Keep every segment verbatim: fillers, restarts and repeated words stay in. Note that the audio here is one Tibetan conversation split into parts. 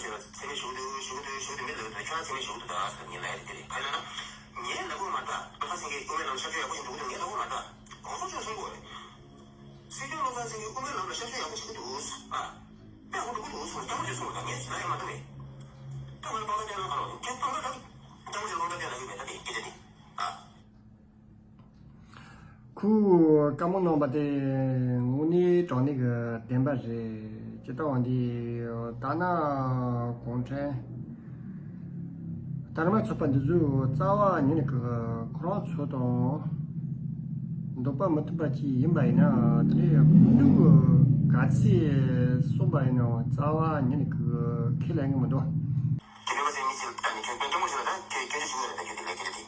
ཚད་མེད་ཞུ་གི་འདུག་ཞུ་གི་འདུག་ཞུ་གི་འདུག་མི་ལབ་འདུག་ཁྱོད་རང་ཚད་མེད་ཞུ་གི་འདུག་ད་ཟེར་ངས་ལབ་ཡ་དེ་རེད། ག་རེ་ལབ་ན། ངས་ལབ་དགོས་མ་རེད་ད། སྤེན་པ་ཚེ་རིང་གིས་དབུ་མའི་ལམ་ཤར་བསྐྱོད་ཡག་པོ་ཞིག་འགྲོ་གི་འདུག་ངས་ལབ་དགོས་མ་རེད་ད། གོང་ས་མཆོག་གསུང་དགོས་རེད། སྲིད་སྐྱོང་བློ་བཟང་སེང་གེ་དབུ་མའི་ལམ་ལ་ཤར་བསྐྱོད་ཡག་པོ་བྱེད་ཀྱི་འདུག་ཨ། དཔེ་ཧུར་ཐག་གི་འདུག་གསུངས། སྐྱབས་མགོན་གྱིས་གསུངས་པ་དང་ངས་ལབ་ཡ་མ་གཏོགས་མེད། ད་ང་ལ་དཔང་རྟགས་སྟོན་ན་ག་རེ་ཡོད། ཁྱེད་དཔང་རྟགས་རག་གི། སྐྱབས་མགོན་གྱིས་དཔང་རྟགས་སྟོན་ན་གི་མེད། ད་དེ་སྐད་ཆ་དེ། ཨ། ཁོས་བཀའ་མོལ་གནང་བ་དེ་དངོས་གནས་དྲང་གནས་ཀྱི་བདེན་པ་རེད། ཇི་ལྟར་འོང་དེ་ད་ནི་གུང་ཁྲན་ཏཱ་རེ་མ་ཚོགས་པ་འདི་ཚོས་རྩ་བ་ཉིད་ནས་ཀྱི་ཁོ་རང་ཚོ་དང་འདོད་པ་མི་མཐུན་པ་ཅིག་ཡིན་པ་ཡིན་ན། དེ་ནས་སྐུ་མདུན་གྱིས་ག་ཚོད་གསུངས་པ་ཡིན་ནའང་རྩ་བ་ཉིད་ནས་ཀྱི་ཁས་ལེན་གྱི་མི་འདུག་ཁྱེད་སྤེན་པ་ཚེ་རིང་མི་ཚེ་ལ་ལྟ་ནས་ཁྱོད་དཔེ་སྤྲང་པོ་ཞིག་ལ་ད་ཁྱོད་སྐད་ཆ་ཞུ་ཡ་རེད། ད་ཁྱོད་དེ་ལས་སྐད་ཆ་དེ།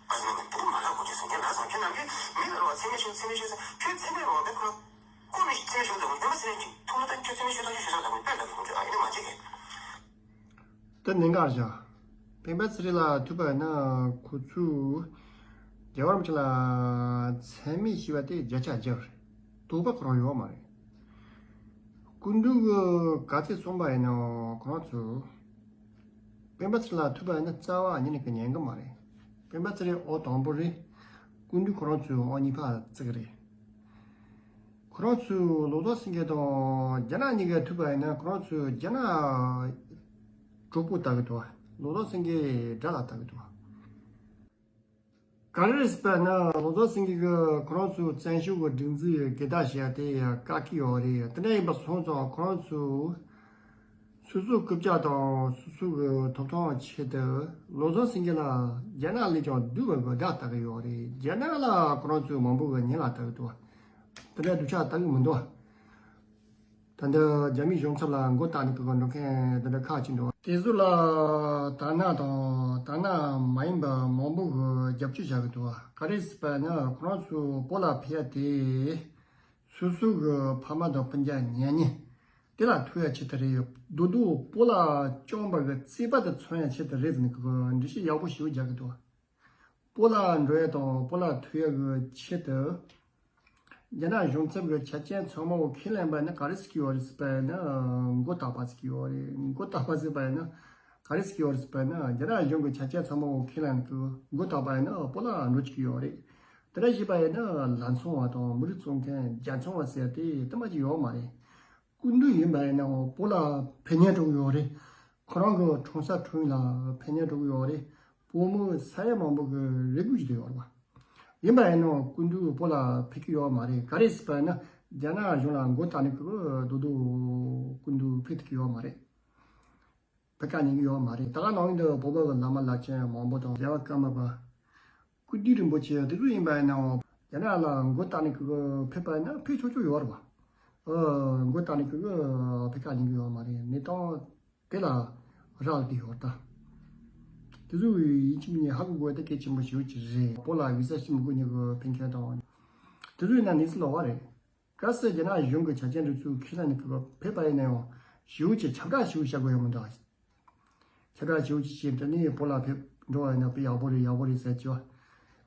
ཨ་ནི་མི་དེ་མ་ལབ་དགོས་ཀྱི་སོང་། ཁྱེད་ལབ་སོང་། ཁྱེད་ནམ་རྒྱུན་མི་ལ་རོགས་ཚད་མེད་ཞུ་ཚད་མེད་ཞུ་ཟེར། ཁྱོད་ཚད་མེད་རོགས་དེ་ཁོ་ཁོ་ནི་ཚད་མེད་ཞུ་དང་སྤེན་པ་ཚེ་རིང་གི་ཐུགས་ལ་ད་ཁྱོད་ཚད་མེད་ཞུ་ད་ཞུ་ཞུ་ས་དང་དཔེ་ལབ་དགོས་ཀྱི། ཨ་ཡིན་ན་མ་བྱེད་གི། དེ་གནད་འགག་བཞག་སྤེན་པ་ཚེ་རིང་ལ་ཐུག་པ་ཡིན་ན་ཁོ་ཚོས་རྒྱལ་བ་རིན་པོ་ཆེ་ལ་མཚན་སྨད་ཞུས་པ་དེ་བརྒྱ་ཆ་བརྒྱ་རེད། དོགས་པ་ཁོ་རང་ཡོད་མ་རེད། སྐུ་མདུན་གྱིས་ག་ཚོད་གསུངས་པ་ཡིན་ནའང་ཁོ་རང་ཚོས་སྤེན་པ་ཚེ་རིང་ལ་ཐུག་པ་ཡིན་ན་རྩ་བ་ཉིད་ནས་ཀྱི་ཉན་གི་མ་རེད། སྤེན་པ་ཚེ་རིང་ཨོ་དང་པོ་རེད། སྐུ་མདུན་ཁོ་རང་ཚོས་ཨོ་གཉིས་པ་བརྩི་གི་རེད། ཁོ་རང་ཚོས་བློ་བཟང་སེང་གེ་དང་རྒྱ་ནག་གཉིས་ཀ་ཐུག་པ་ཡིན་ན་ཁོ་རང་ཚོས་རྒྱ་ནག་གྲོགས་པོ་ལྟ་གི་འདུག་བློ་བཟང་སེང་གེ་དགྲ་ལ་ལྟ་གི་འདུག་ག་རེ་རེད་ཟེར་བ་ན་བློ་བཟང་སེང་གེ་གིས་ཁོ་རང་ཚོའི་བཙན་བྱོལ་གྱི་སྒྲིག་འཛུགས་སྒེར་བདག་བྱས་ཏེ་བཀག་གི་ཡོད་རེད། དེ་འདྲ་ཡིན་པ་སོང་ཙང་ཁོ་རང་ཚོས་སོ་སོའི་རྐུབ་བཀྱག་དང་སོ་སོའི་ཐོབ་ཐང་ཆེད་དུ་བློ་བཟང་སེང་གེ་ལ་རྒྱ་ནག་ལས་ཀྱང་སྡུག་པའི་དགྲ་ལྟ་གི་ཡོད་རེད། རྒྱ་ནག་ལ་ཁོ་རང་ཚོས་མང་པོ་གི་ཉེས་ལ་ལྟ་གི་འདུག་དེ་འདྲ་སྡུག་ཅག་ལྟ་གི་མི་འདུག་ད་ལྟ་རྒྱ་མིའི་གཞུང་ཚབ་ལ་མགོ་བཏགས་ནས་ཕེབས་པ་འགྲོ་མཁན་དེ་འདྲ་ཁག་ཅིག་འདུག་དེ་ཚོ་ལ་དར་ནག་དང་དར་ནག་མ་ཡིན་པ་མང་པོ་གིས་རྒྱབ་སྐྱོར་བྱ་གི་འདུག་ག་རེ་ཟེར་བ་ན་ཁོ་རང་ཚོ་བོད་ལ་ཕེབས་ཡ་དེ་སོ་སོ་གི་ཕ་མ་དང་སྤུན་ཀྱག་ཉེ་གཉིས་དེ་ལ་ཐུག་ཡ་ཆེད་དུ་རེད། རྡོག་རྡོག་བོད་ལ་བཅངས་པ་གི་རྩིས་པ་དེ་མཚོན་ཡ་ཆེད་དུ་རེད་ཟེར་ནས་གི་འགྲེལ་བཤད་ཡག་པོ་ཞེ་པོ་རྒྱག་གི་འདུག་བོད་ལ་འགྲོ་ཡ་དང་བོད་ལ་ཐུག་ཡ་གི་ཆེད་དུ། རྒྱ་ནག་གཞུང་ཚབ་ཀྱི་ཆ་རྐྱེན་ཚང་མ་འོ་ཁས་ལེན་པ་ནི་ག་རེ་ཟེར་གྱི་ཡོད་རེད་ཟེར་བ་ནི་མགོ་བཏགས་པ་ཟེར་གྱི་ཡོད་རེད། མགོ་བཏགས་པ་ཟེར་བ་ནི་ག་རེ་ཟེར་གྱི་ཡོད་རེད་ཟེར་བ་ནི་རྒྱ་ནག་གཞུང་གི་ཆ་རྐྱེན་ཚང་མ་འོ་ཁས་ལེན་གྱི་མགོ་བཏགས་པ་ནི་བོད་ལ་འགྲོ་བཅུག་གི་ཡོད་རེད། དེ་འདྲ་བྱས་པ་ཡིན་ན་ལམ་སང་བ་དང་མི་རིགས་གཙོ་མཁན་རྒྱལ་ཚང་བ་ཟེར་དེ་དེ་མ་ཅིག་ཡོད་མ་རེད། སྐུ་མདུན་ཡིན་པ་ཡིན་ནའང་བོད་ལ་ཕེབས་མཁན་འགྲོ་གི་ཡོད་རེད། ཁོ་རང་གི་འཁྲུངས་ས་འཁྲུངས་ལ་ཕེབས་མཁན་འགྲོ་གི་ཡོད་རེད། བོད་མི་ས་ཡ་མང་པོ་གི་རེ་སྐུལ་བྱེད་དུ་ཡོད་རེད་བ། ཡིན་པ་ཡིན་ནའང་སྐུ་མདུན་བོད་ལ་ཕེབས་ཀྱི་ཡོད་མ་རེད། ག་རེ་ཟེར་བ་ཡིན་ན་རྒྱ་ནག་གཞུང་ལ་མགོ་བཏགས་ནས་ཁོ་རྡོག་རྡོག་སྐུ་མདུན་ཕེབས་ཐུབ་ཀྱི་ཡོད་མ་རེད། ཕེབས་ཀ་ཉན་གྱི་ཡོད་མ་རེད། ད་ག་ནང་བཞིན་དུ་བོད་པ་གི་བླ་མ་བླ་ཆེན་མང་པོ་དང་རྒྱལ་བ་ཀརྨ་པ། སྐུ་བདུད་རིན་པོ་ཆེ་དེ་ཚོ་ཡིན་པ་ཡིན་ནའང་རྒྱ་ནག་ལ་མགོ་བཏགས་ནས་ཁོ་ཕེབས་པ་ཡིན་ན་ཕེབས་ཆོག་ཆོག་ཡོད་རེད་བ། ཨ། མགོ་བཏགས་ནས་ཁོ་ཕེབས་ཀ་ཉན་གྱི་ཡོད་མ་རེད། གནས་སྟངས་དེ་ལ་རག་ལས་ཡོད་ད། དེ་ཚོ་ཡིན་གཅིག་མིན་གཉིས་ཧ་གོ་དགོས་ད་གལ་ཆེན་པོ་ཞེ་པོ་ཅིག་རེད། བོད་ལ་བི་ཟ་ཞིག་མི་དགོས་མཁན་གྱི་ཕེབས་མཁན་དང་། དེ་ཚོ་ཡིན་ན་གནས་ཚུལ་ལོགས་པ་རེད། གལ་སྲིད་རྒྱ་ནག་གཞུང་གི་ཆ་རྐྱེན་འདི་ཚོ་ཁས་ལེན་ནས་ཕེབས་པ་ཡིན་ན་ཡང་ཞེ་པོ་ཅིག་ཁྱབ་བསྒྲགས་ཞེ་པོ་བྱ་དགོས་ཡོད་མི་འདུག་ཁྱབ་བསྒྲགས་ཞེ་པོ་ཅིག་བྱས་དེ་ནས་བོད་ལ་ཕེབས་འགྲོ་བ་ཡིན་ན་དཔེ་ཡག་པོ་རེད་ཡག་པོ་རེད་ཟེར་གྱི་བ།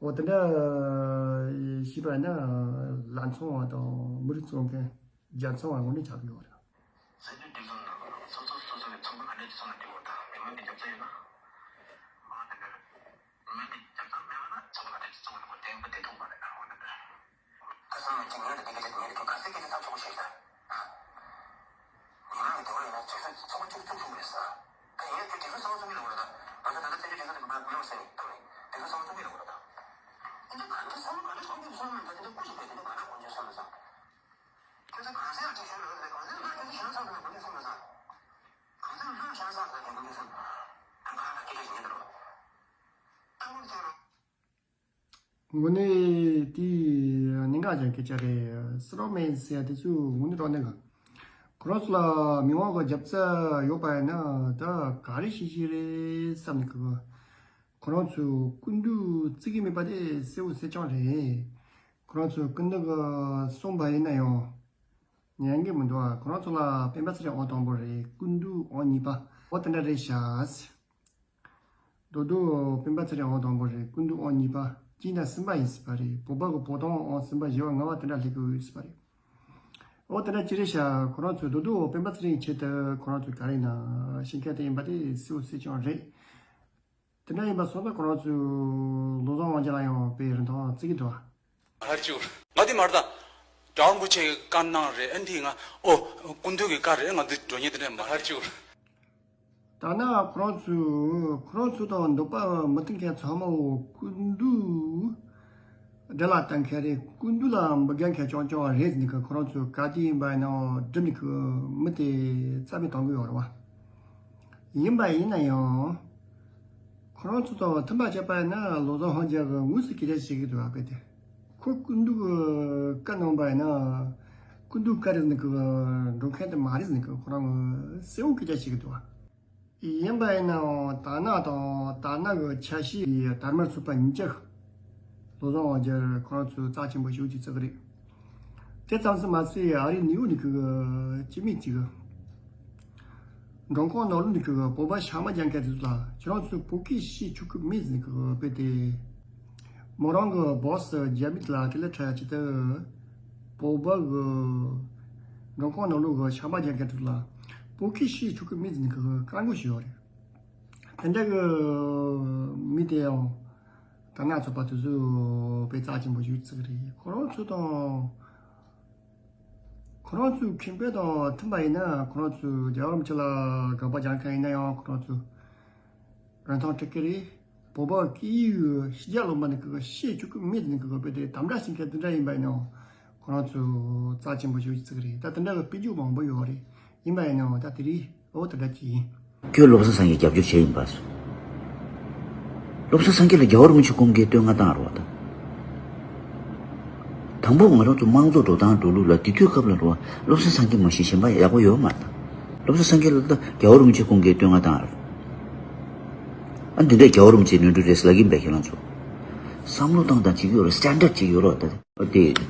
འོ་དེ་འདྲ་བྱས་པ་ཡིན་ན་ལམ་སང་བ་དང་མི་རིགས་གཙོ་མཁན་རྒྱལ་ཚང་བ་དངོས་གནས་ཆགས་ཀྱི་ཡོད་རེད། སྲིད་ཇུས་དེ་ཚོ་ནང་སོ་སོ་སོ་སོ་གི་ཚོགས་པ་ག་འདྲ་ཅིག་ཚོགས་ན་འགྲིག་གོ་ད་མི་མང་གི་རྒྱབ་རྩ་ཡོད་ན། མི་དེ་རྒྱབ་རྩ་མེད་པ་ན་ཚོགས་པ་ག་འདྲ་ཅིག་ཚོགས་ན་གོ་དེ་བུ་དེ་ཐུག་པ་རེད་ཨ་འོ་ན་འདྲ། ཁ་སང་ང་ཅིག་ངས་ད་དེ་སྐད་ཆ་དེ་ངས་དེ་ཁྱོད་ག་ཚོད་སྐད་ཆ་ཚགས་ཆོག་པོ་བཤད་ཤག་ཉི་མ་གི་དེ་བ་ཡིན་ན་ཆུ་ཚོད་ཚོགས་པ་བཅུ་བཅུ་བཅུ་བཅུ་རེད་ས། ད་ཡིན་ན་དེ་དེ་ཚོ་གསང་བ་ཚོགས་མི་ལ་གོ་ར་ད། ང་ཚོ་ད་ལྟ་བཙན་བྱོལ་སྒྲིག་འཛུགས་དེ་མ་མེད་པ་ཟེར་ནས་ད་རེད། དེ་ཚོ་གསང་བ་ཚོགས་མི་ལ་གོ་ར་ད། འདི་ག་འདྲ་གསང་བ་ག་འདྲ་ཚོགས་མི་གསང་མི་ད་དེ་འདྲ་སྐུ་ཞིག་རེད། དེ་འདྲ་ག་འདྲ་དགོངས་བྱས་གསུངས་ན་ས། ཁྱོད་ཚོ་གང་ཟེར་ལ་ཅིག་ཤོད་ལ་རེད། གང་ཟེར་ལ་ཁྱོད་ཚོ་ཞེ་ན་ཚང་དུ་ལ་དགོངས་བྱས་གསུངས་ན་ས། གང་ཟེར་ལ་ལྷོད་ཞེ་ན་ཚང་དུ་ལ་དགོངས་བྱས་གསུངས། ད་ག་ད་སྐད་ཆ་ཞིག་ཉན་ད་རོགས། ད་དགོངས་བྱས་རོགས། དངོས་གནས་དེ་གནད་འགག་ཅན་སྐད་ཆ་རེད། སྲིད་རོགས་མེད་ཟེར་ཡ་དེ་ཚོ་དངོས་གནས་དྲང་གནས་གི། ཁོ་རང་ཚོ་ལ་མི་མང་གི་རྒྱབ་རྩ་ཡོད་པ་ཡིན་ན་ད་ག་རེ་བྱེད་ཀྱི་རེད་བསམ་ནས་གི། ཁོ་རང་ཚོས་སྐུ་མདུན་བརྩི་གི་མེད་པ་དེ་གསལ་བོ་གསལ་རྐྱང་རེད། ཁོ་རང་ཚོས་སྐུ་མདུན་གི་གསུངས་པ་ཡིན་ན་ཡང་ཉན་གི་མི་འདུག་ཨ། ཁོ་རང་ཚོ་ལ་སྤེན་པ་ཚེ་རིང་ཨང་དང་པོ་རེད། སྐུ་མདུན་ཨང་གཉིས་པ། འོ་དེ་འདྲ་རེད་ཤག་རྡོག་རྡོག་སྤེན་པ་ཚེ་རིང་ཨང་དང་པོ་རེད། སྐུ་མདུན་ཨང་གཉིས་པ། གཅིག་དང་གསུམ་པ་ཡིན་སྲིད་པ་རེད། བོད་པ་གི་བོད་དོན་ཨང་གསུམ་པ་བཞི་པ་ལྔ་པ་དེ་འདྲ་སླེབས་ཀྱི་ཡོད་སྲིད་པ་རེད། འོ་དེ་འདྲ་ཅི་རེད་ཤག་ཁོ་རང་ཚོས་རྡོག་རྡོག་སྤེན་པ་ཚེ་རིང་ཆེད་དུ་ཁོ་རང་ཚོས་ག་རེ་ན་ཤེས་མཁན་དེ་ཡིན་པ་དེ་གསལ་པོ་གསལ་རྐྱང་རེད། དེ་འདྲ་ཡིན་པ་སོང་ཙང་ཁོ་རང་ཚོས་བློ་བཟང་དབང་རྒྱལ་ལ་ཡང་དཔེ་རིན་ཐང་བརྩི་གི་འདུག་ཨ། ཧར་ཅིག་ང་དེ་མར་ད་རྒྱལ་བ་རིན་པོ་ཆེ་གི་བཀའ་གནང་རེད། ཨ་འདི་ང་ཨོ་སྐུ་མདུན་གི་བཀའ་རེད། ང་འདི་འགྲོ་ཉེ་དེ་འདྲ་མ་ཧར་ཅིག་ད་ནི་ཁོ་རང་ཚོས་ཁོ་རང་ཚོ་དང་འདོད་པ་མི་མཐུན་མཁན་ཚང་མ་འོ་སྐུ་མདུན་དགྲ་ལ་བཏང་མཁན་རེད། སྐུ་མདུན་ལ་མི་དགའ་མཁན་རྐྱང་རྐྱང་རེད་ཟེར་ནས་ཁོ་རང་ཚོས་ག་དུས་ཡིན་པ་ཡིན་ནའང་སྒྲུབ་ནས་ཁོ་མི་དེ་རྩ་མེད་གཏོང་གི་ཡོད་རེད་བ། ཡིན་པ་ཡིན་ན་ཡང་ཁོ་རང་ཚོ་དང་མཐུན་པ་བྱས་པ་ཡིན་ན་བློ་བཟང་དབང་རྒྱལ་གི་དངོས་སུ་སྐད་ཆ་བཤད་ཀྱི་འདུག་བ། དཔེ་དེ་ཁོ་སྐུ་མདུན་གྱི་བཀའ་གནང་པ་ཡིན་ན་སྐུ་མདུན་བཀའ་རེད་ཟེར་ནས་ཁོ་འགྲོ་མཁན་དེ་མ་རེད་ཟེར་ནས་ཁོ་རང་གསལ་བོ་སྐད་ཆ་བཤད་ཀྱི་འདུག་བ། ཡིན་པ་ཡིན་ནའང་དར་ནག་དང་དར་ནག་གི་ཆ་ཤས་དར་དམར་ཚོགས་པ་གཉིས་ཀ་བློ་བཟང་དབང་རྒྱལ་ཁོ་རང་ཚོས་རྩ་ཆེན་པོ་ཞེ་པོ་ཅིག་བརྩི་གི་རེད། དེ་ཙམ་ཟིག་མ་ཟད་ཨ་རིའི་ནིའུ་ཡོག་ནས་ཁོ་གི་སྤྱི་མི་གཅིག་གི་མགྲོན་ཁང་ནང་ལོགས་ནས་ཁོ་གི་བོད་པ་ཤག་མ་རྒྱག་མཁན་དེ་ཚོ་ལ་ཁྱེད་རང་ཚོས་བོད་སྐད་བཤད་ཆོག་གི་མེད་ཟེར་ནས་ཁོ་གི་དཔེ་དེ། མོ་རང་གི་སྦོ་སི་རྒྱ་མི་དེ་ལ་དེ་ལས་ཁྲ་ཡ་ཆེད་དུ་བོད་པ་གི་མགྲོན་ཁང་ནང་ལོགས་གི་ཤག་མ་རྒྱག་མཁན་དེ་ཚོ་ལ་བོད་སྐད་བཤད་ཆོག་གི་མེད་ཟེར་ནས་ཁོ་གི་བཀག་འགོག་ཞུས་ཡོད་རེད། དེ་འདྲ་གི་མི་དེ་ཡང་དར་ནག་ཚོགས་པ་དེ་ཚོས་དཔེ་རྩ་ཆེན་པོ་ཞིག་བརྩི་གི་རེད། ཁོ་རང་ཚོ་དང་ཁོ་རང་ཚོའི་ཁེ་ཕན་དང་མཐུན་པ་ཡིན་ན་ཁོ་རང་ཚོས་རྒྱལ་བ་རིན་པོ་ཆེ་ལ་དགག་པ་རྒྱག་མཁན་ཡིན་ན་ཡང་ཁོ་རང་ཚོས་རིན་ཐང་སྤྲད་ཀྱི་རེད། བོད་པ་སྐད་ཡིག་ཕྱི་རྒྱལ་ལོག་མ་ནི་ཁོ་གི་བཤད་ཆོག་གི་མེད་ནི་ཁོ་གི་དཔེ་དེ་དམ་དྲག་བྱེད་མཁན་དེ་འདྲ་ཡིན་པ་ཡིན་ནའང་ཁོ་རང་ཚོས་རྩ་ཆེན་པོ་ཞིག་བརྩི་གི་རེད། ད་དེ་འདྲ་གི་དཔེ་འཇོག་མང་པོ་ཡོད་རེད། ཡིན་པ་ཡིན་ནའང་ད་དེ་རིང་འོ་དེ་འདྲ་ཅིག་ཡིན། ཁྱོད་བློ་བཟང་སངས་རྒྱས་རྒྱབ་སྐྱོར་བྱས་ཡིན་པ། བློ་བཟང་སངས་རྒྱས་ལ་རྒྱལ་བ་རིན་པོ་ཆེ་སྐུ་སྒེར་བསྟོད་བསྔགས་བཏང་རོགས་དང་། དང་པོ་ང་རང་ཚོ་དམངས་གཙོ་འགྲོ་སྟངས་འགྲོ་ལུགས་ལ་དེ་དུས་སྐབས་ལ་རོ་བློ་བཟང་སངས་རྒྱས་མ་གཞི་གཞན་པ་ཡག་པོ་ཡོད་མ་རེད་ད། བློ་བཟང་སངས་རྒྱས་ལ་ད་རྒྱལ་བ་རིན་པོ་ཆེ་སྐུ་སྒེར་བསྟོད་བསྔགས་བཏང་རོགས། ཨ་འདི་འདྲས་རྒྱལ་བ་རིན་པོ་ཆེ་ནོར་འཁྲུལ་རེད་ལབ་ཀྱིན་པས་ཁྱེད་རང་ཚོ། བསམ་བློ་བཏང་དང་ཅིག་ཡོད་རོགས། སི་ཊན་ཌར་ཌ་ཅིག་ཡོད་རོགས་ད། ཨ་དེ།